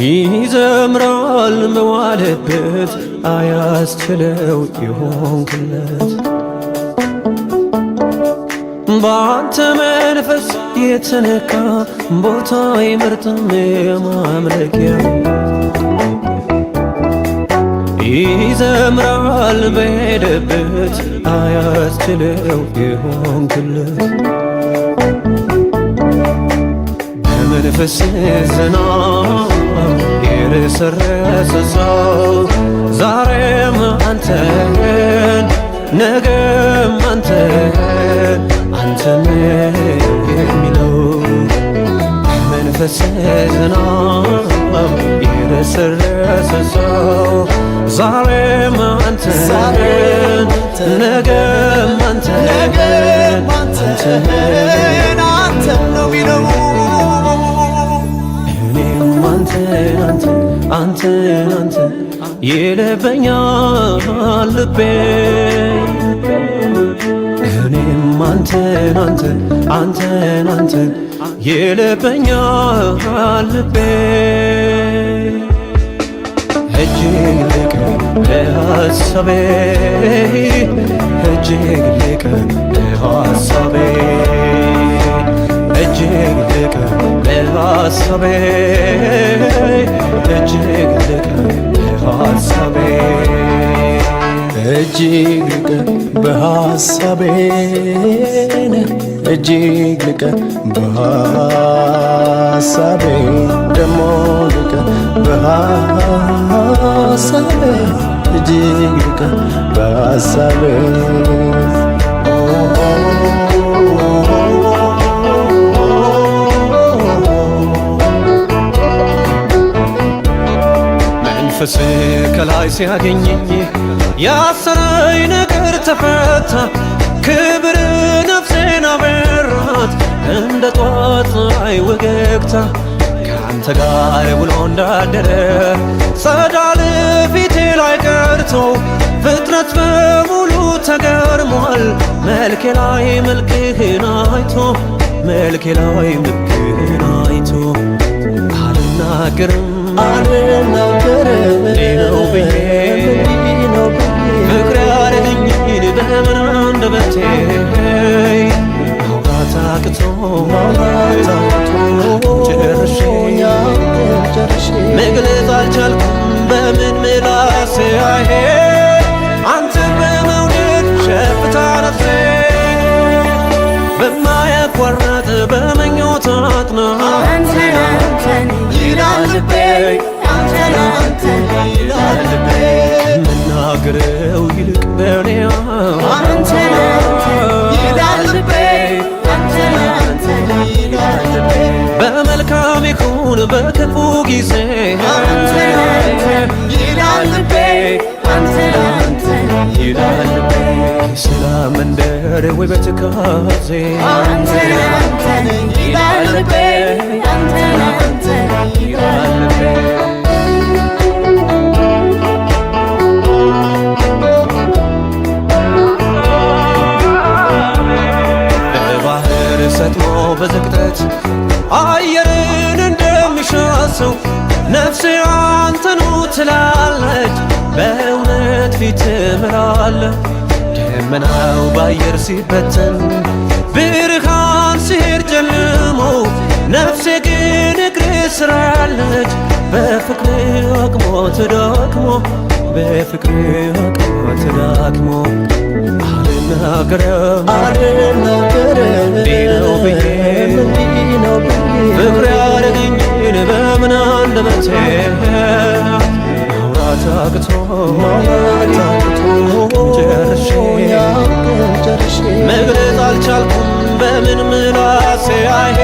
ይዘምራል መዋለበት አያስችለው ይሆንክለት በአንተ መንፈስ የተነካ ቦታ አይመርጥም የማምለኪያ ይዘምራል በሄደበት አያስችለው ይሆንክለት በመንፈስ ዝናብ የረሰረሰ ሰው ዛሬም አንተን ነገም አንተን አንተን የሚለው በመንፈስ ዝናብ የረሰረሰ ሰው ዛሬም አንተን ነገም አንተን አንተን አንተን ነው ሚለው። እኔም አንተን አንተን አንተን አንተን ይልበኛል ልቤ እኔም አንተን አንተን አንተን አንተን ይልበኛል ልቤ እጅግ ልቅ ለሐሳቤ እጅግ ልቅ ለሐሳቤ እጅግ ልቅ ለሐሳቤ እጅግ ልቅ ለሐሳቤ እጅግ ልቀ በሐሳቤ እጅግ ልቀ በሐሳቤ ደሞ ልቀ በሐሳቤ እጅግ ልቀ በሐሳቤ። መንፈስ ከላይ ሲያገኘኝ ያሰረኝ ነገር ተፈታ። ክብር ነፍሴን አበራት እንደ ጧት ፀሐይ ወገግታ። ከአንተ ጋር ውሎ እንዳደረ ጸዳል ፊቴ ላይ ቀርቶ ፍጥረት በሙሉ ተገርሟል። መልኬ ላይ መልክህን አይቶ መልኬ ላይ መልክህን አይቶ አልናገርም አልናገርም እንዲህ ነው ብዬ እንዲህ ነው ብዬ ፍቅር ያደረገኝን በምን አንደበቴ ማውራት አቅቶ ማውራት ጨርሼ አቅቶኛል ጨርሼ መግለጽ አልቻልኩም በምን ምላሴ አይሄ አንተን በመውደድ ሸፍታ ነፍሴ በማያቋርጥ በምኞት አጥና አንተን አንተን ይላል ልቤ አንተን አንተን ይላል ልቤ ከምናገረው ይልቅ በእኔ አንተን አንተን ይላል ልቤ አንተን አንተን ይላል ልቤ በመልካም ይሁን በክፉ ጊዜ አንተን አንተን ይላል ልቤ አንተን አንተን ይላል ልቤ ሰላም መንደር ወይ በትካዜ አንተን አንተን ይላል ልቤ አንተን አንተን ይላል ልቤ። በባህር ሰጥሞ በዝቅጠት አየርን እንደሚሻ ሰው ነፍሴ አንተኑ ትላለች፣ በእውነት ፊት እምላለሁ። ደመናው በአየር ሲበተን ብርሃን ሲሄድ ጨልሞ ነፍሴ ግን እግር ስራለች በፍቅር አቅሞ ተዳክሞ በፍቅር አቅሞ ተዳክሞ አልናገርም አልናገርም እንዲህ ነው ብዬ እንዲህ ነው ብዬ ፍቅር ያደረገኝን በምን አንደበቴ ማውራት አቅቶ ማውራት ጨርሼ አቅቶኛል ጨርሼ መግለጽ አልቻልኩም በምን ምላሴ አይሄ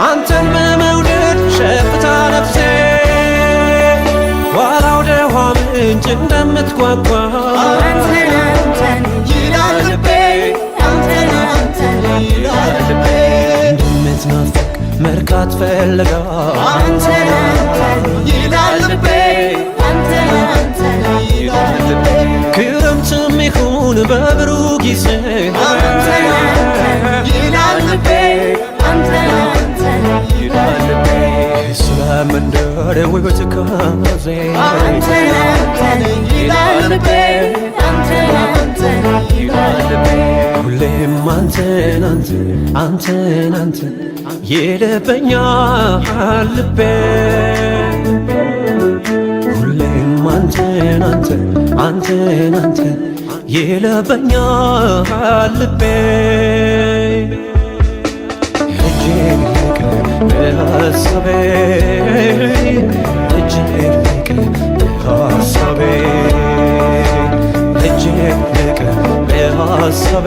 አንተን በመውደድ ሸፍታ ነፍሴ ኋላ ወደ ውሃ ምንጭ እንደምትጓጓ አንተን አንተን ይላል ልቤ አንተን አንተን ይላል ልቤ እንደምትናፍቅ መርካት ፈልጋ አንተን አንተን ይላል ልቤ አንተን አንተን ይላል ልቤ ክረምትም ይሁን በብሩህ ጊዜ አንተን አንተን ይላል ልቤ አንተን አንተን ይላል ልቤ ስለ በመንደር ወይ በትካዜ አንተን አንተን ይላል ልቤ፣ አንተን አንተን ይላል ልቤ። ሁሌም አንተን አንተን አንተን አንተን ይልበኛል ልቤ። ሁሌም አንተን አንተን አንተን አንተን ይልበኛል ልቤ። እጅግ ልቅ በሀሳቤ፣ እጅግ ልቅ በሀሳቤ፣ እጅግ ልቅ በሀሳቤ፣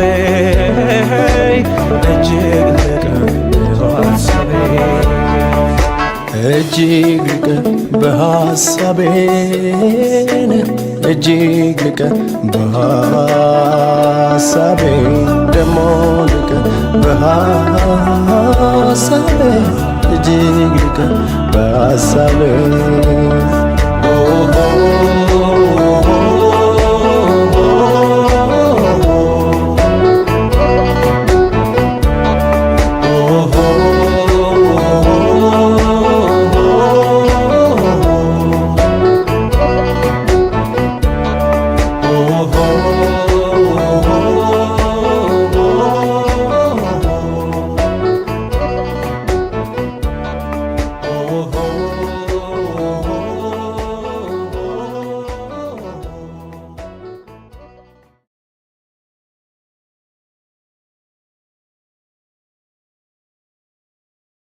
እጅግ ልቅ በሀሳቤ። እጅግ ልቀ በሐሳቤን፣ እጅግ ልቀ በሐሳቤ፣ ደሞ ልቀ በሐሳቤ፣ እጅግ ልቀ በሐሳቤ። ኦሆ።